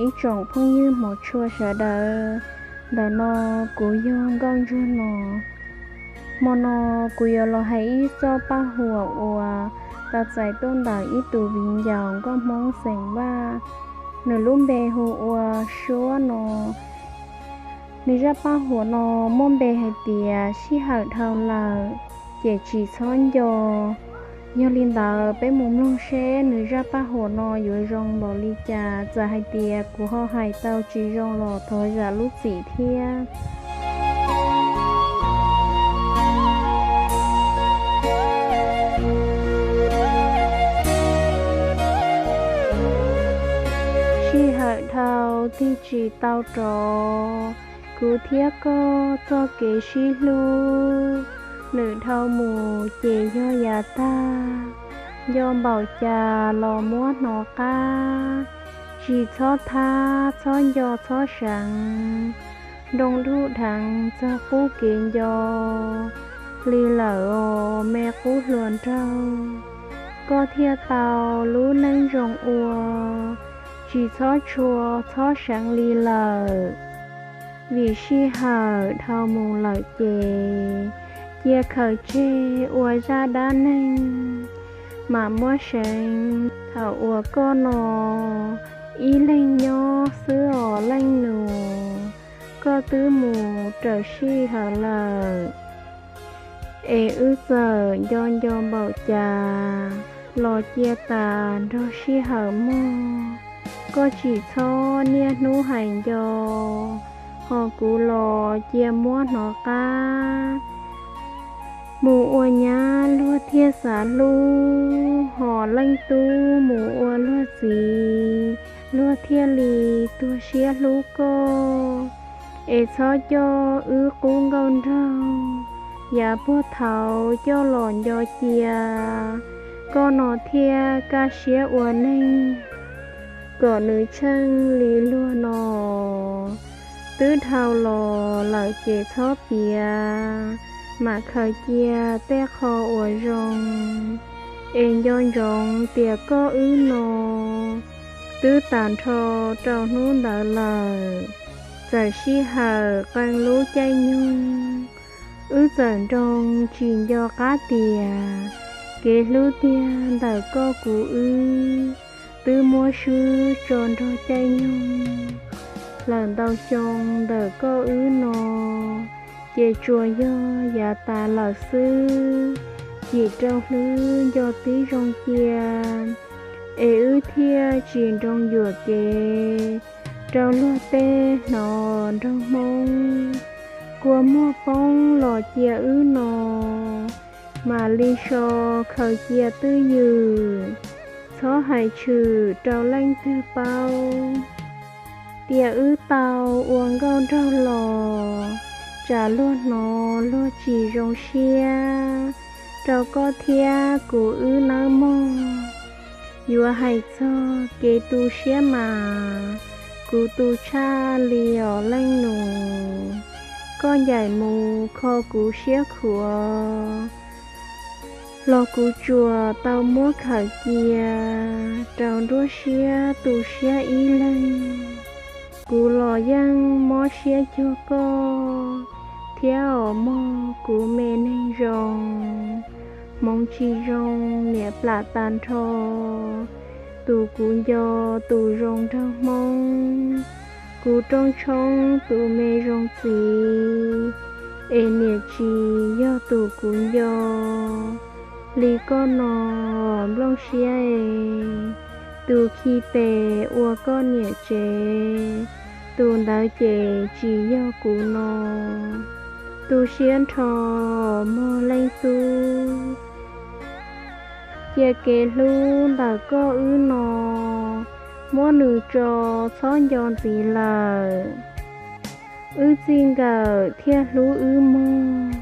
Ib tsoom phooj ywg hmov tshua sawv daws, ntawm no kuv yog Nkauj Ntsuag no. Hmo no kuv yuav los hais ib txoj paj huam uas tau txais tuaj ntawm ib tug viv ncaus nkauj Hmoob xeem Vaj, nws lub npe hu ua Suab no. Nws zaj paj huam no muaj npe hais tias sij hawm dhau lawm, ces tsis txhob nco. Yog li ntawd peb mus mloog seb nws zaj paj huam no yuav zoo npaum li cas, txawm hais tias kuv ho hais tau tsis zoo los thov zam lub txim thiab. Sij hawm dhau tig tsis tau rov, kuv thiab koj txoj kev sib hlub, nws dhau mus ces yog yav tag. Nco npaum cas los muab hnov qab, tsis txhob thab txhob nco txhob seev. Nroo dhuj dheev txog qub kev nco, li lawm os me qub hluas nraug. Koj thiaj tau lub neej zoo ua, tsis txhob tshua txhob seev li lawm. Vim sij hawm dhau mus lawm ces, cia khaws tseg ua zaj dab neeg, mam muab seev thaum uas koj no ib leeg nyob xwb os leej nus. Koj twb mus raws sij hawm lawm, es wb txawm nco nco npaum cas los cia tas nrog sij hawm mog. Koj tsis txhob niaj hnub hais nco, ho kuv los cia muab hnov qab. Mus ua nyab luag thiaj xav hlub, ho leej tub mus ua luag txiv, luag thiaj li tuag siab hlub koj. Es txhob coj wb qub nkauj nraug, yav puag thaud coj los nco cia. Koj no thiaj kaj siab ua neeg, kom nws tsheej li luag no. Twb dhau los lawm ces txhob piav, mam khaws cia tej qho uas zoo. Es nco ntsoov tias koj wb no twb tas nrho rau hnub ntawd lawm. Txawm sij hawm qee lub caij nyoog, wb txawm nroo tsis nco qab tias kev hlub tiag ntawm koj kuv wb twb muab swb tso nrog caij nyoog. Lawm ntau xyoo ntawm koj wb no, ces tsuas yog yav tas lawm xwb. Cim rau hlwb nco tib zoo cia, es wb thiaj tsis nroo yuam kev rau luag tej hnov nroog Hmoob. Kua muag poob los cia wb no, mam li so khaws cia twj ywm. Txhob hais tshwm rau leej twg paub, tias wb tau ua nkauj nraug los, tsam luag hnov luag tsis zoo siab rau koj thiab kuv wb nawb mog. Yuav hais txog kev tu siab mas, kuv tu tshaj li os leej nus. Koj ncaim mus kho kuv siab khuav, los kuv tsuas tau muab khaws cia rau nruab siab tu siab ib leeg. Kuv los yeej mob siab cuag koj thiab os mog kuv me neeg zoo. Hmoov tsis zoo niam plam tas nrho, tus kuv nco tus zoo nraug Hmoob. Kuv rooj tshoob tus me zoo txiv, es niam tsis yog tus kuv nco. Li koj no nplooj siab es, tus khi tes ua koj niam tsev, tus ntawd ces tsis yog kuv no. Tu siab nrho mog leej tub. Cia kev hlub ntawm koj wb no, muab nws tso txhob nco ntxiv lawm. Wb txij nkawm thiaj hlub wb mog,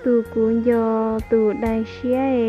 tus kuv nco tus dai siab es.